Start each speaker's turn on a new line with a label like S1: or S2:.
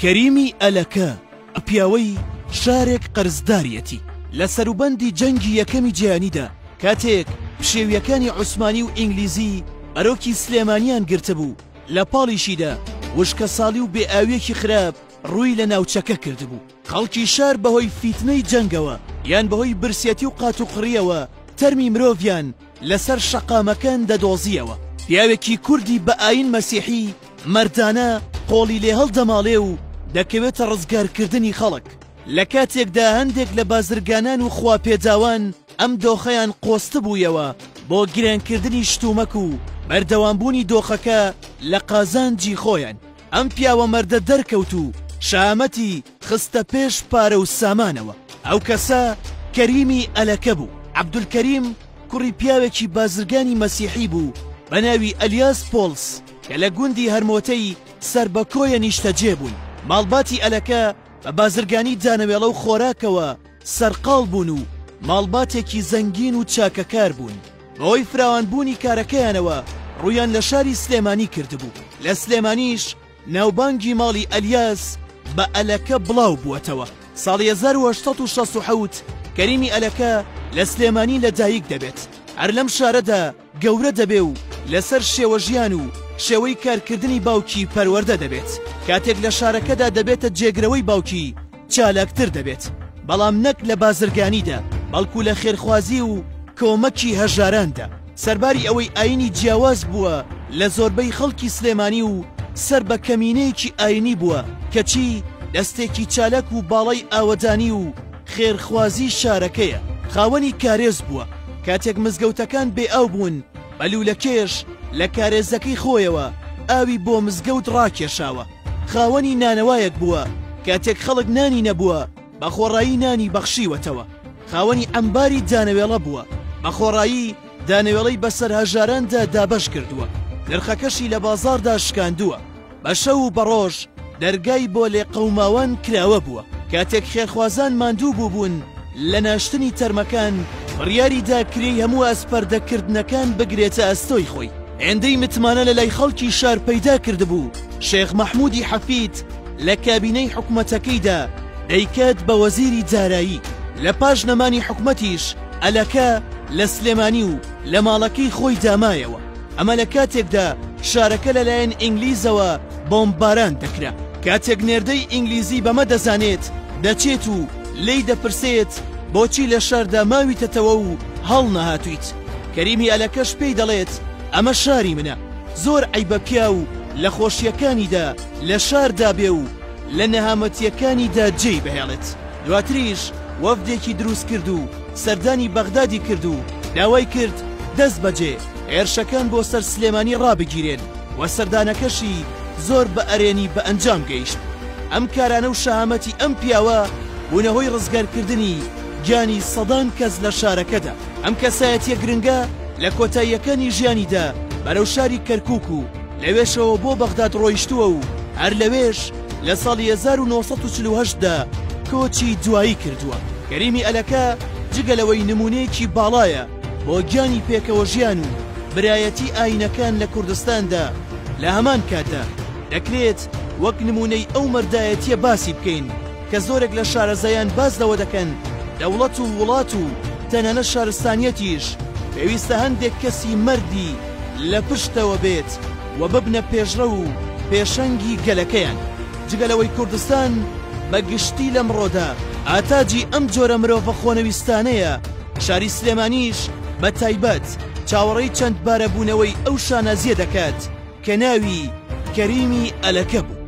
S1: کەریمی ئەلەکە، ئەو پیاوەی شارێک قەرزداریەتی. لە سەروبەندی جەنگی یەکەمی جیهانیدا، کاتێک پشێوییەکانی عوسمانی و ئینگلیزی بەرۆکی سلێمانیان گرتبوو، لە پاڵیشیدا وشکەساڵی و بێئاوییەکی خراپ ڕووی لە ناوچەکە کردبوو. خەڵکی شار بەهۆی فیتنەی جەنگەوە یان بەهۆی برسێتی و قاتوقڕییەوە تەرمی مرۆڤیان لەسەر شەقامەکان دەدۆزییەوە. پیاوێکی کوردی بە ئایین مەسیحی مەردانە قۆڵی لێهەڵدەماڵێ و دەکەوێتە ڕزگارکردنی خەڵک، لە کاتێکدا هەندێک لە بازرگانان و خواپێداوان ئەم دۆخەیان قۆستبوویەوە بۆ گرانکردنی شتومەک و بەردەوامبوونی دۆخەکە لە قازانجی خۆیان. ئەم پیاوە مەردە دەرکەوت و شەهامەتی خستە پێش پارە و سامانەوە. ئەو کەسە کەریمی ئەلەکە بوو. عەبدولکەریم کوڕی پیاوێکی بازرگانی مەسیحی بوو بە ناوی ئەلیاس پۆڵس کە لە گوندی هەرمۆتەی سەر بە کۆیە نیشتەجێ بوون. ماڵباتی ئەلەکە بە بازرگانی دانەوێڵە و خۆراکەوە سەرقاڵ بوون و ماڵباتێکی زەنگین و چاکەکار بوون. بەهۆی فراوانبوونی کارەکەیانەوە ڕوویان لە شاری سلێمانی کردبوو. لە سلێمانیش ناوبانگی ماڵی ئەلیاس بە ئەلەکە بڵاو بووەتەوە. ساڵی 1867 کەریمی ئەلەکە لە سلێمانی لە دایک دەبێت. هەر لەم شارەدا گەورە دەبێ و لەسەر شێوەژیان و شێوەی کارکردنی باوکی پەروەردە دەبێت. کاتێک لە شارەکەدا دەبێتە جێگرەوەی باوکی، چالاکتر دەبێت، بەڵام نەک لە بازرگانیدا، بەڵکو لە خێرخوازی و کۆمەکی هەژاراندا. سەرباری ئەوەی ئایینی جیاواز بووە لە زۆربەی خەڵکی سلێمانی و سەر بە کەمینەیەکی ئایینی بووە، کەچی دەستێکی چالاک و باڵای ئاوەدانی و خێرخوازی شارەکەیە. خاوەنی کارێز بووە، کاتێک مزگەوتەکان بێ ئاو بوون، بە لوولەکێش لە کارێزەکەی خۆیەوە ئاوی بۆ مزگەوت ڕاکێشاوە. خاوەنی نانەوایەک بووە، کاتێک خەڵک نانی نەبووە، بە خۆڕایی نانی بەخشیوەتەوە. خاوەنی عەمباری دانەوێڵە بووە، بە خۆڕایی دانەوێڵەی بەسەر هەژاراندا دابەش کردووە، نرخەکەشی لە بازاڕدا شکاندووە. بە شەو و بە ڕۆژ دەرگای بۆ لێقەوماوان کراوە بووە. کاتێک خێرخوازان ماندوو بووبوون لە ناشتنی تەرمەکان، بڕیاری دا کرێی هەموو ئەسپەردەکردنەکان بگرێتە ئەستۆی خۆی. هێندەی متمانە لە لای خەڵکی شار پەیدا کردبوو، شێخ مەحموودی حەفید لە کابینەی حکومەتەکەیدا دەیکات بە وەزیری دارایی. لە پاش نەمانی حکومەتیش ئەلەکە لە سلێمانی و لە ماڵەکەی خۆیدا مایەوە. ئەمە لە کاتێکدا شارەکە لەلایەن ئینگلیزەوە بۆمبباران دەکرا. کاتێک نێردەی ئینگلیزی بەمە دەزانێت، دەچێت و لێی دەپرسێت بۆچی لە شاردا ماویتەتەوە و هەڵنەهاتوویت؟ کەریمی ئەلەکەش پێی دەڵێت ئەمە شاری منە، زۆر عەیبە پیاو لە خۆشییەکانیدا لە شاردا بێ و لە نەهامەتییەکانیدا جێی بهێڵێت. دواتریش وەفدێکی دروست کرد و سەردانی بەغدادی کرد و داوای کرد دەستبەجێ هێرشەکان بۆ سەر سلێمانی ڕابگیرێن و سەردانەکەشی زۆر بە ئەرێنی بە ئەنجام گەیشت. ئەم کارانە و شەهامەتی ئەم پیاوە بوونە هۆی ڕزگارکردنی گیانی سەدان کەس لە شارەکەدا. ئەم کەسایەتییە گرنگە لە کۆتاییەکانی ژیانیدا بەرەو شاری کەرکووک و لەوێشەوە بۆ بەغداد ڕۆیشتووە و هەر لەوێش لە ساڵی 1948 دا کۆچی دوایی کردووە. کەریمی ئەلەکە جگە لەوەی نموونەیەکی باڵایە بۆ گیانی پێکەوەژیان و برایەتی ئایینەکان لە کوردستاندا، لە هەمان کاتدا دەکرێت وەک نموونەی ئەو مەردایەتییە باسی بکەین کە زۆرێک لە شارەزایان باس لەوە دەکەن دەوڵەت و وڵات و تەنانەت شارستانیەتیش پێویستە هەندێک کەسی مەردی لە پشتەوە بێت و ببنە پێشڕەو و پێشەنگی گەلەکەیان. جگە لەوەی کوردستان بە گشتی لەمڕۆدا ئاتاجی ئەم جۆرە مرۆڤە خۆنەویستانەیە، شاری سلێمانیش بە تایبەت چاوەڕێی چەندبارەبوونەوەی ئەو شانازییە دەکات کە ناوی کەریمی ئەلەکە بوو.